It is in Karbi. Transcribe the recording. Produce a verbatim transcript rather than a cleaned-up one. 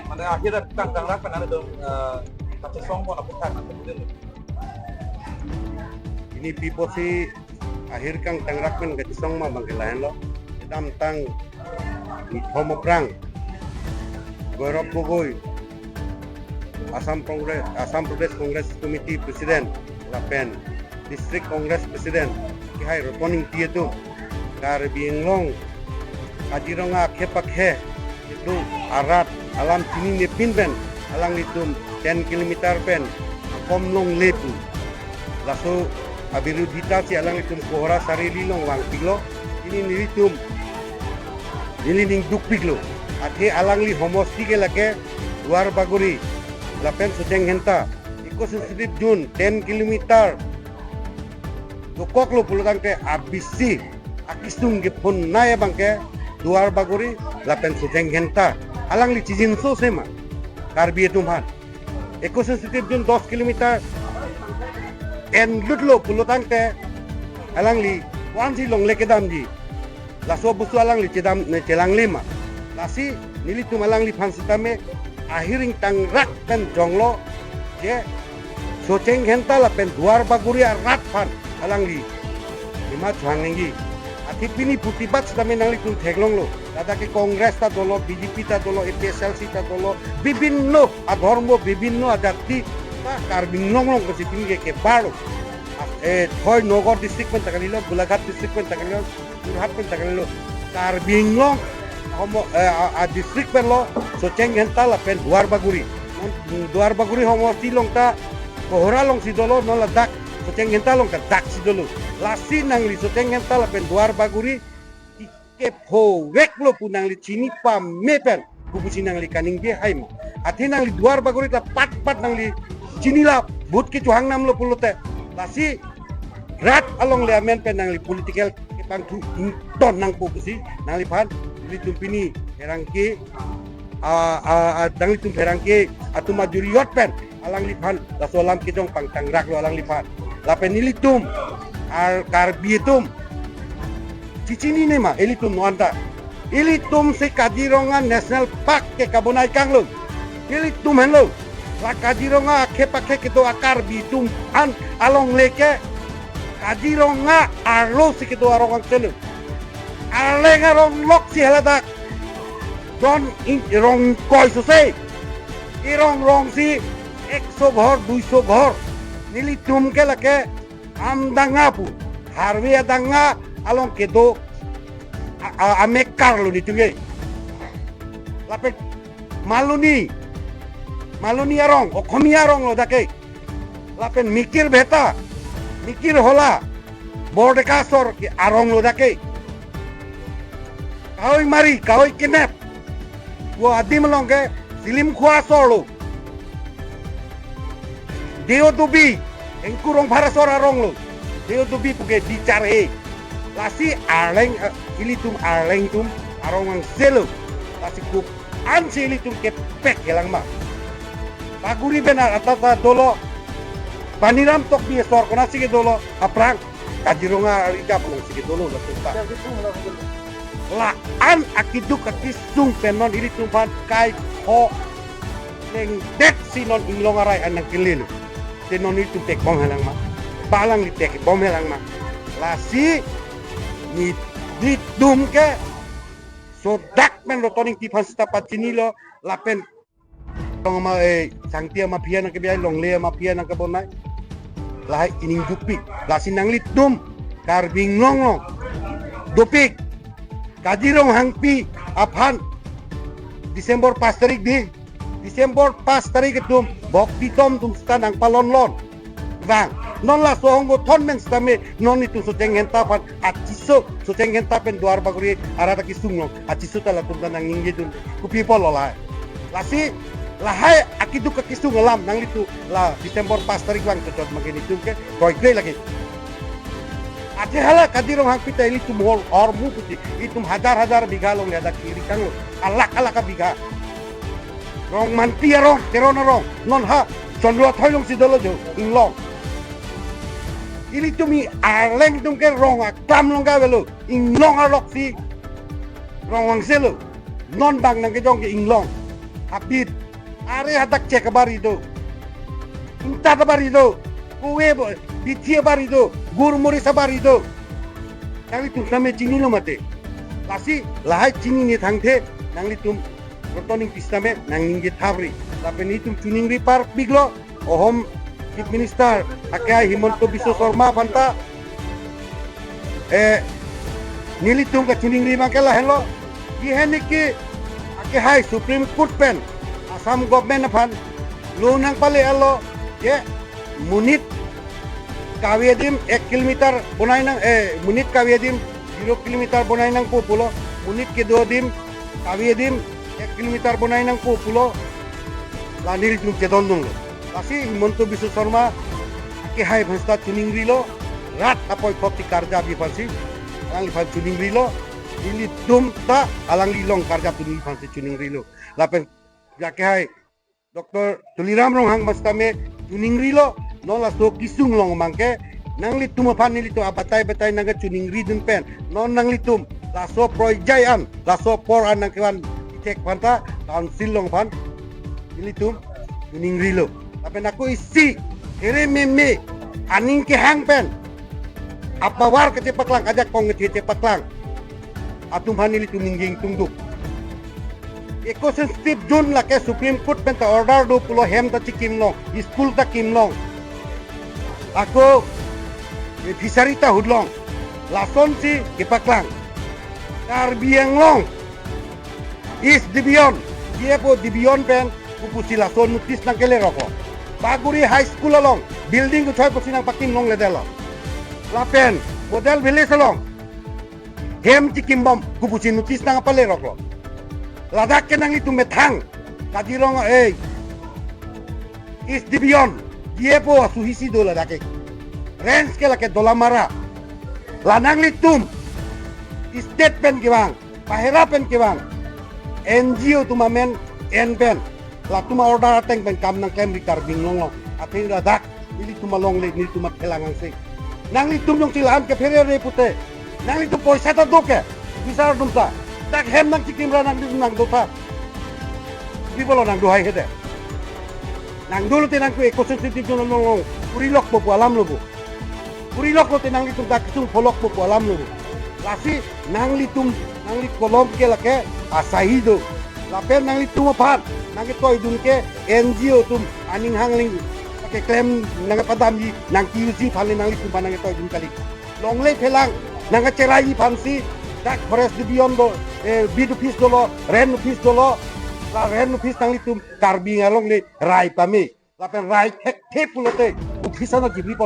Mane ahir tang tangrak pen nanglitum, eh, kachesong pon aphuthak nangpudun. Pini pi apotsi ahir kang tangrak pen kachesong ma abang ke lahenlo. Kedamtang nithom aphrang Gaurav Gogoi, Assam Congress, Assam Pradesh Congress Committee President lapen District Congress President kehai Roton Engti atum Karbi Anglong Kaziranga akhei pakhei itum arat alam chinine pin pen alanglitum ten kilometer pen akom longle pu. Laso abirodhita si alanglitum Kohora Charili along vangpiklo. Pini nelitum neli ning dukpiklo. Athe alangli homosti ke lake Duar Bagori lapen Socheng Dhenta. Eco sensitive zone ten kilometer dokoklo pulotangte abisi akesung kephonai abang ke Duar Bagori lapen Socheng Dhenta. Alangli chijinso sema Karbi atum aphan. Eco sensitive zone dos kilometer enlutlo pulotangte alangli ko-ansi longle kedamji. Laso abusu alangli chedam ne chelangle ma. Lasi nelitum alangliphan sitame ahir ingtangrak pen jonglo je Socheng Dhenta lapen Duar Bagori arat aphan alangli ima chohang nangji. Athe pini putibat sitame nanglitum theklonglo. Ladak ke Congress ta dolo, B J P ta dolo, A P H L C ta dolo, bibhinno adhormo, bibhinno ajati ta Karbi Anglong along kesi pini ke kebarlo. Eh, thoi Nagaon district pen ta kalilo, Golaghat district pen ta kalilo, Jorhat pen ta kalilo. Karbi Anglong homo, eh, a, a district pen lo Socheng Dhenta lapen Duar Bagori. Duar Bagori homosti along ta Kohora alongsi dolo, non ladak Socheng Dhenta along ta daksi dolo. Lasi nangli Socheng Dhenta lapen Duar Bagori kephoveklo pu nangli chini pame pen kopusi nangli kaningje hai ma. Athe nangli Duar Bagori ta patpat nangli chinila, vote kechohang namlo pulote. Lasi rat alongle amen pen nangli political kepangthu ington nangpo pusi nangliphan nelitum pini pherangke, a, a, a, nanglitum pherangke atum ajuri ot pen alangliphan laso alam kejong pangtangraklo alangliphan. Lapen ilitum ar Karbi atum chichinine ma ilitum non ta. Ilitum si Kaziranga National Park ke kabonai kanglo. Ilitum henlo. La Kaziranga akhei pakhei kedo a Karbi atum an alongle ke Kaziranga arlo si kedo arong angselo. Arleng arong lok si haladak. Don in rong koi sose. Irong rong si ekso ghor, duiso ghor. Nelitum ke lake Amdanga pu, Harve Adanga along kedo a, a, amekar lo nelitum ke. Lapen Maloni, Maloni arong, Okhomia arong lo dak ke. Lapen Mikir Bheta, Mikir Hola, Bordeka asor ke arong lo dak ke. Kahoi Mari, Kahoi Kenep, pu adim along ke Silim Khua asor lo. Deodobi, Engku Rongphar asor arong lo. Deodobi pu ke Dicharhe. Lasi arleng, eh, ilitum arleng atum arong angselo. Lasi ko-ansi ilitum kepek helang ma. Bagori pen ata ta dolo. Paniram Tokbi asor konatsi ke dolo. Aphrang Kaziranga arija alongsi ke dolo latum ta. La-an akeduk akesung pen non ilitum aphan kaikho lengdet si non inglong arai an nangkelelo. Te non ilitum tekbom helang ma. Ba alangli tekbom helang ma. Lasi ne, nelitum ke sodak pen Roton Engti aphan sita pachinilo lapen Long ama, eh, Sangti amaphi an nangkebi ai, longle amaphi an nangkebonai. Lahai ining dukpik. Lasi nanglitum Karbi Anglong along dopik. Kaji Ronghangpi aphan December pas tarik di. December pas tarik atum bhokti tom atum sita nangpalonlon. Vang, non laso ahong gothon pen sitame non itum Socheng Dhenta aphan achiso, Socheng Dhenta pen Duar Bagori arat akesung along achiso ta latum ta nangningjedun. Kopi apotlo lahai? Lasi lahai akeduk akesung alam nanglitum la December pas tarik vang chotchot mage nelitum ke kroikre lagi. Athe hala Kaji Ronghangpi ta ilitum hor, hormu pusi itum hajar hajar bigha along le ada kiri kanglo, alakh alakh abigha. Rongmanti arong, Teron arong, non ha Chandra Athoi alongsi dolo jo, inglong. Ilitum arleng atum ke rong aklam along ke avelo, inglong arlok si rong angselo. Non bang nangkejong ke inglong, habit, are hadak chek abari do, intat abari do, kove bo, bithi abari do, gurmuris abari do. Nanglitum sitame chinilo mati. Lasi lahai chinine thangthe nanglitum Roton Ingti sitame nangningje thapri. Lapen nelitum choningri parpiklo, ohom Chief Minister akehai Himanta Biswa Sarma aphanta, eh, nelitum kachoningri abang ke lahenlo. Jiheniki akehai Supreme Court pen Assam government aphan lo nangpale-etlo, je monit kave adim ek kilometer bonai nang, eh, monit kave adim zero kilometer bonai nangpo pulo, monit kedo adim, kave adim ek kilometer bonai nangpo pulo, la nelitum chedondunlo. Lasi Himanta Biswa Sarma akehai aphan sita choningrilo, rat apoi thop ti karjap aphansi alangliphan choningrilo, nelitum ta alanglilong karjap tonji aphansi choningrilo. Lapen akehai Doctor Tuliram Ronghang aphan sitame choningrilo, non laso kesung along abang ke nanglitum aphan nelitum abatai batai nangkachoningridun pen, non nanglitum laso proijai an, laso apor an nangkevan ithek aphanta council along aphan nelitum choningrilo. Lapen ako isi here meme aning kehang pen apower kachepaklang, ajakong kachepaklang atum aphan nelitum ningje ingtungduk. Eco sensitive zone lake Supreme Court pen ta order do pulo, hem ta chikimlong, school ta kimlong, ako, eh, fishery ta hudlong, lasonsi kepaklang. Karbi Anglong East Division, D F O Division pen kopusi lason notice nangkeleroklo? Bagori High School along building kuchoi pusi nangpakimlongledetlo. Lapen Model Village along hem chikimbom kopusi notice nangpaleroklo? Ladak ke nanglitum methang Kaziranga, eh, East Division, D F O asuhi si do ladak ke. Range ke lake Dolamara. La nanglitum state pen kevang, bahera pen kevang N G O atum amen en pen, latum a-order ateng pen kam nangklemri Karbi Anglong along. Athe ladak nelitum alongle, nelitum aphelang angse. Nanglitum jongsi la-an kepherere pute, nanglitum poisa ta do ke, bisar dum ta. Dak hem nangchikim ra nangdotha. Pi pulo nangdo hai hede? Nangdolote nangtum eco sensitive zone along kurilokpo pu alamlo bo. Kuriloklote nanglitum dak kesung pholokpo pu alamlo bo. Lasi nanglitum, nangli kolom ke lake asahi do. Lapen nanglitum aphan nangketoidun ke N G O atum aning hangling keklem nangpadamji, nangke-uji aphan le nanglitum aphan nangketoidun kali. Longle phelang nangkacheraiji aphansi dak Forest Division do, eh, Beat Office dolo, Range Office dolo, la Range Office nanglitum Karbi Anglong le rai pame. Lapen rai thekthe pulote office ano jibri